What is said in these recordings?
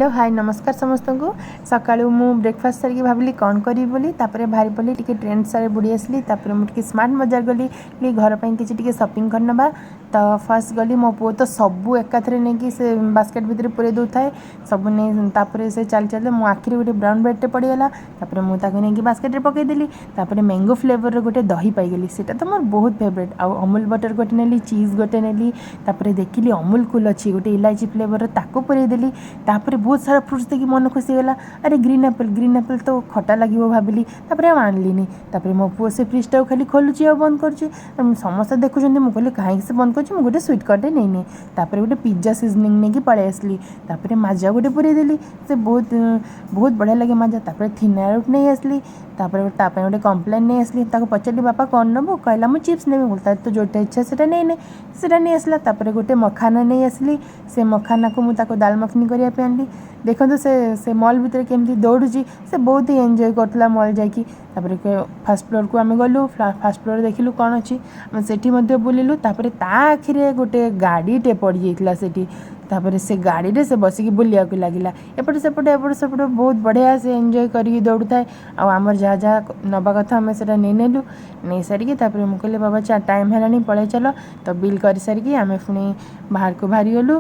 Hello, high, ନମସ୍କାର ସମସ୍ତଙ୍କୁ। ସକାଳୁ ମୁଁ ବ୍ରେକଫାଷ୍ଟ ସାରିକି ଭାବିଲି କ'ଣ କରିବି ବୋଲି। ତାପରେ ବାହାରି ପଡ଼ିଲି, ଟିକେ ଟ୍ରେଣ୍ଡ ସାରେ ବୁଡ଼ି ଆସିଲି। ତାପରେ ମୁଁ ଟିକେ ସ୍ମାର୍ଟ ବଜାର ଗଲି, ଟିକେ ଘର ପାଇଁ କିଛି ଟିକେ ସପିଂ କରିନେବା। ତ ଫାର୍ଷ୍ଟ ଗଲି, ମୋ ପୁଅ ତ ସବୁ ଏକାଥରେ ନେଇକି ସେ ବାସ୍କେଟ୍ ଭିତରେ ପୁରେଇ ଦେଉଥାଏ ସବୁ ନେଇ। ତାପରେ ସେ ଚାଲି ଚାଲି ମୋ ଆଖିରେ ଗୋଟେ ବ୍ରାଉନ୍ ବ୍ରେଡ଼୍ଟେ ପଡ଼ିଗଲା। ତାପରେ ମୁଁ ତାକୁ ନେଇକି ବାସ୍କେଟ୍ରେ ପକାଇଦେଲି। ତାପରେ ମ୍ୟାଙ୍ଗୋ ଫ୍ଲେଭରର ଗୋଟେ ଦହି ପାଇଗଲି, ସେଇଟା ତ ମୋର ବହୁତ ଫେଭରେଟ୍। ଆଉ ଅମୁଲ ବଟର୍ ଗୋଟେ ନେଲି, ଚିଜ୍ ଗୋଟେ ନେଲି। ତାପରେ ଦେଖିଲି ଅମୁଲ କୁଲ୍ ଅଛି ଗୋଟେ ଇଲାଇଚି ଫ୍ଲେଭରର, ତାକୁ ପୁରେଇ ଦେଲି। ତାପରେ ବହୁତ ସାରା ଫ୍ରୁଟ୍ସ ଦେଖି ମନ ଖୁସି ହେଇଗଲା। ଆରେ, ଗ୍ରୀନ୍ ଆପଲ୍, ଗ୍ରୀନ୍ ଆପଲ୍ ତ ଖଟା ଲାଗିବ ଭାବିଲି, ତାପରେ ଆଉ ଆଣିଲିନି। ତାପରେ ମୋ ପୁଅ ସେ ଫ୍ରିଜ୍ଟାକୁ ଖାଲି ଖୋଲୁଛି ଆଉ ବନ୍ଦ କରୁଛି, ସମସ୍ତେ ଦେଖୁଛନ୍ତି। ମୁଁ କହିଲି, କାହିଁକି ସେ ବନ୍ଦ କରୁଛି? ମୁଁ ଗୋଟେ ସୁଇଟ୍ କର୍ଣ୍ଣଟେ ନେଇନିଏ। ତାପରେ ଗୋଟେ ପିଜ୍ଜା ସିଜନିଂ ନେଇକି ପଳେଇ ଆସିଲି। ତାପରେ ମାଜା ଗୋଟେ ପୁରେଇ ଦେଲି, ସେ ବହୁତ ବହୁତ ବଢ଼ିଆ ଲାଗେ ମାଜା। ତାପରେ ଥିନାର ନେଇ ଆସିଲି। ତାପରେ ତା ପାଇଁ ଗୋଟେ କମ୍ପ୍ଲେନ୍ ନେଇ ଆସିଲି। ତାକୁ ପଚାରିଲି, ବାପା, କ'ଣ ନେବୁ? କହିଲା, ମୁଁ ଚିପ୍ସ ନେବି। ମୁଁ ତାର ତ ଯେଉଁଟା ଇଚ୍ଛା ସେଇଟା ନେଇନେ। ସେଇଟା ନେଇ ଆସିଲା। ତାପରେ ଗୋଟେ ମଖାନା ନେଇ ଆସିଲି। ସେ ମଖାନାକୁ ମୁଁ ତାକୁ ଦାଲ ମଖନି କରିବା ପାଇଁ ଆଣିଲି। ଦେଖନ୍ତୁ, ସେ ସେ ମଲ୍ ଭିତରେ କେମିତି ଦୌଡ଼ୁଛି। ସେ ବହୁତ ହି ଏନ୍ଜୟ କରୁଥିଲା ମଲ୍ ଯାଇକି। ତାପରେ ଫାର୍ଷ୍ଟ ଫ୍ଲୋର୍କୁ ଆମେ ଗଲୁ। ଫାର୍ଷ୍ଟ ଫ୍ଲୋର୍ରେ ଦେଖିଲୁ କ'ଣ ଅଛି। ଆମେ ସେଠି ମଧ୍ୟ ବୁଲିଲୁ। ତାପରେ ତା ଆଖିରେ ଗୋଟେ ଗାଡ଼ିଟେ ପଡ଼ିଯାଇଥିଲା ସେଠି। ତାପରେ ସେ ଗାଡ଼ିରେ ସେ ବସିକି ବୁଲିବାକୁ ଲାଗିଲା ଏପଟେ ସେପଟେ, ଏପଟେ ସେପଟେ। ବହୁତ ବଢ଼ିଆ ସେ ଏନ୍ଜୟ କରିକି ଦୌଡ଼ୁଥାଏ। ଆଉ ଆମର ଯାହା ଯାହା ନେବା କଥା ଆମେ ସେଇଟା ନେଇନେଲୁ। ନେଇସାରିକି ତାପରେ ମୁଁ କହିଲି, ବାବା, ଟାଇମ୍ ହେଲାଣି, ପଳେଇ ଚାଲ। ତ ବିଲ୍ କରିସାରିକି ଆମେ ପୁଣି ବାହାରକୁ ବାହାରିଗଲୁ।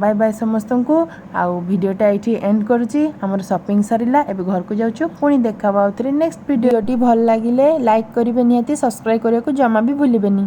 ବାଏ ବାଏ ସମସ୍ତଙ୍କୁ। ଆଉ ଭିଡ଼ିଓଟା ଏଇଠି ଏଣ୍ଡ କରୁଛି। ଆମର ସପିଂ ସରିଲା, ଏବେ ଘରକୁ ଯାଉଛୁ। ପୁଣି ଦେଖା ଆଉ ଥରେ ନେକ୍ସଟ। ଭିଡ଼ିଓଟି ଭଲ ଲାଗିଲେ ଲାଇକ୍ କରିବେ ନିହାତି, ସବସ୍କ୍ରାଇବ୍ କରିବାକୁ ଜମା ବି ଭୁଲିବେନି।